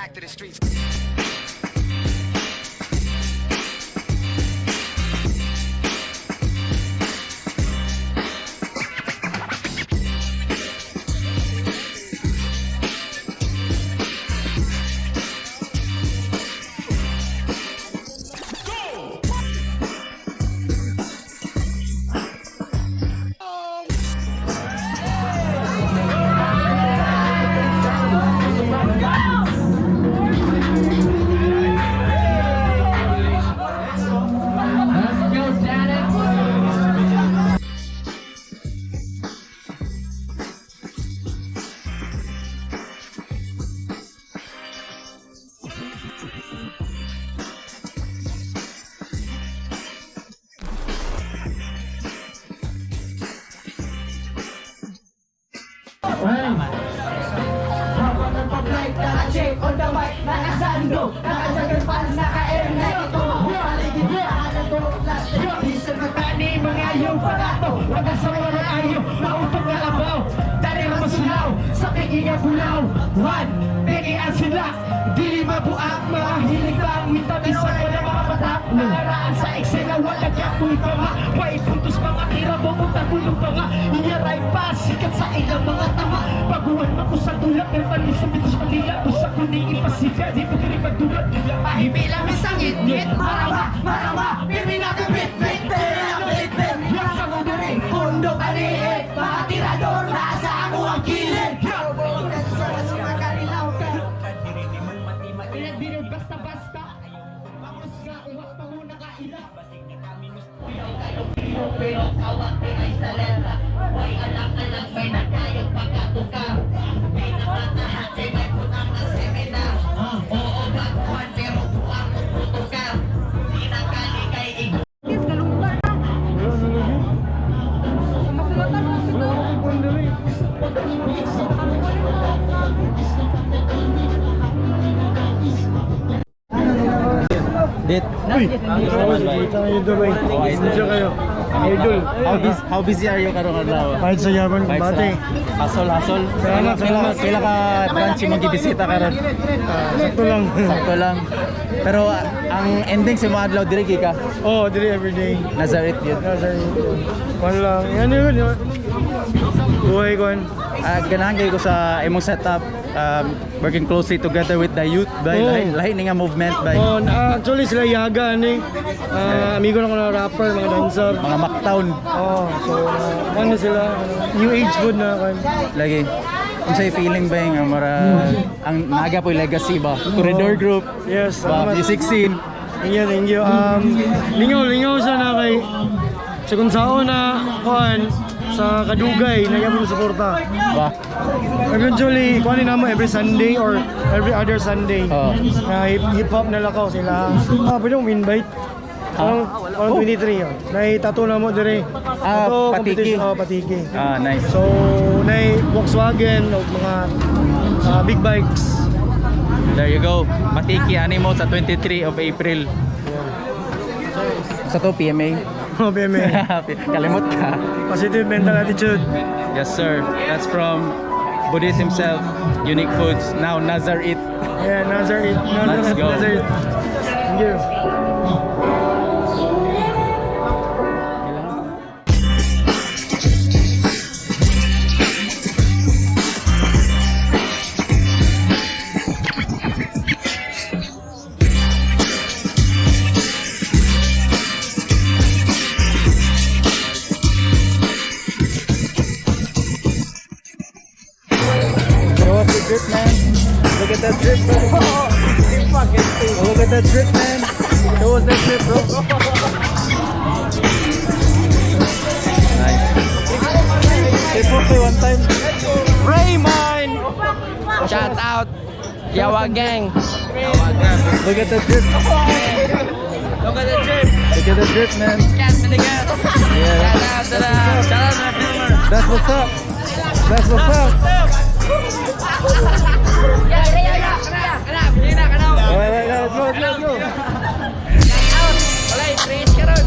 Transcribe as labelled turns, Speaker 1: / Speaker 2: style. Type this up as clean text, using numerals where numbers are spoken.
Speaker 1: Back to the streets.
Speaker 2: Let's go, Janet.
Speaker 3: Habang nagpa-flight, naka-check on the mic, naka-sando, naka-jogger pants, naka-air na ito. Paligid na to, plastic, diesel, magkani, mga yung palato, pag-asawa na ayo, mautok na abaw, dali na masulaw, sa pigi nga bulaw, one, pigi ang sila, dili mabuak, mahilig ba ang wita, bisan wala mga mata, nakaraan sa eksena, wala kapoy pa nga, way puntos mga tira, bumunta gulong pa nga, iya right pass, sikat sa ilang mga tama, baguhan mo ko sa tulak, pero palis sa bitos Manila, busa ko ni ipasiga, di mo kini magdulat, pahimi lang isang ngit-ngit, marama, marama, pirmi na bit bit, bit bit, nasa mo diri, pundo kaniit, mga tirador, nasa ako ang kilid. Basta-basta, bangos ka, uwak pa mo nakaila. Pero kawat ay sa letra. Way alang-alang may nakayang pagkatuka. May nakatahat ay may punang na seminar. Oo, baguhan pero buang putuka. Di nakalikay igo.
Speaker 4: Dit.
Speaker 5: Idol, bay. Medyo kayo. Idol.
Speaker 4: How busy are you karong adlaw?
Speaker 5: Kahit sa yaman,
Speaker 4: Kahit sa-
Speaker 5: bate.
Speaker 4: Hasol, hasol.
Speaker 5: Salamat, salamat.
Speaker 4: Pila ka branch yung magibisita karon?
Speaker 5: Sakto lang.
Speaker 4: Sakto lang. Pero ang ending sa mga adlaw diri ka.
Speaker 5: Oh, dili everyday.
Speaker 4: Nazareth yun.
Speaker 5: Nasa Kwan lang. Yan yun. Yun. Buhay kwan.
Speaker 4: Ganahan kayo ko sa imong setup, working closely together with the youth by
Speaker 5: Oh.
Speaker 4: lahi, lahi ni nga movement by
Speaker 5: Oh, actually sila Yaga ani. Amigo na ko na rapper, mga dancer.
Speaker 4: mga Mactown
Speaker 5: Oh, so ano sila, ano, new age good na kwan.
Speaker 4: lagi. Unsay feeling ba nga mara ang naga po legacy ba? Corridor Group,
Speaker 5: Yes,
Speaker 4: ba
Speaker 5: salamat.
Speaker 4: music scene.
Speaker 5: Thank you, thank you. Lingaw, lingaw siya na kay sa kung saan na kuan sa kadugay na mo suporta.
Speaker 4: Ba.
Speaker 5: Eventually, kuan ni namo every Sunday or every other Sunday.
Speaker 4: Oh.
Speaker 5: Na hip hop na lakaw sila. Ah, pwede mong invite. Parang, parang 23 yun. Nay tattoo na mo dire.
Speaker 4: Ah,
Speaker 5: Tattoo
Speaker 4: patiki.
Speaker 5: competition. Oh, patiki.
Speaker 4: Ah, nice.
Speaker 5: So, nay Volkswagen o mga big bikes.
Speaker 4: There you go. Matiki animo sa 23 of April. Sa to PMA.
Speaker 5: Oh, PMA.
Speaker 4: Kalimot ka.
Speaker 5: Positive mental attitude.
Speaker 4: Yes sir. That's from Buddhist himself, Unique Foods, now Nazareth.
Speaker 5: Yeah, Nazareth.
Speaker 4: Let's go.
Speaker 5: Nazareth. Thank you.
Speaker 4: Show us the drip, man. Look at that drip, bro. Look at that drip, man. Show us that drip, bro. Nice. Say po one time. Raymond!
Speaker 2: Shout out Yawa Gang.
Speaker 4: Look at that drip.
Speaker 2: Look at the drip.
Speaker 4: Look at the drip, man.
Speaker 2: Cat to the cat.
Speaker 4: Yeah.
Speaker 2: Shout out to the filmer.
Speaker 4: That's what's up. That's what's up. Alright, right, let's go, let's go, let's go.
Speaker 2: Shout out. Walay, fresh ka ron.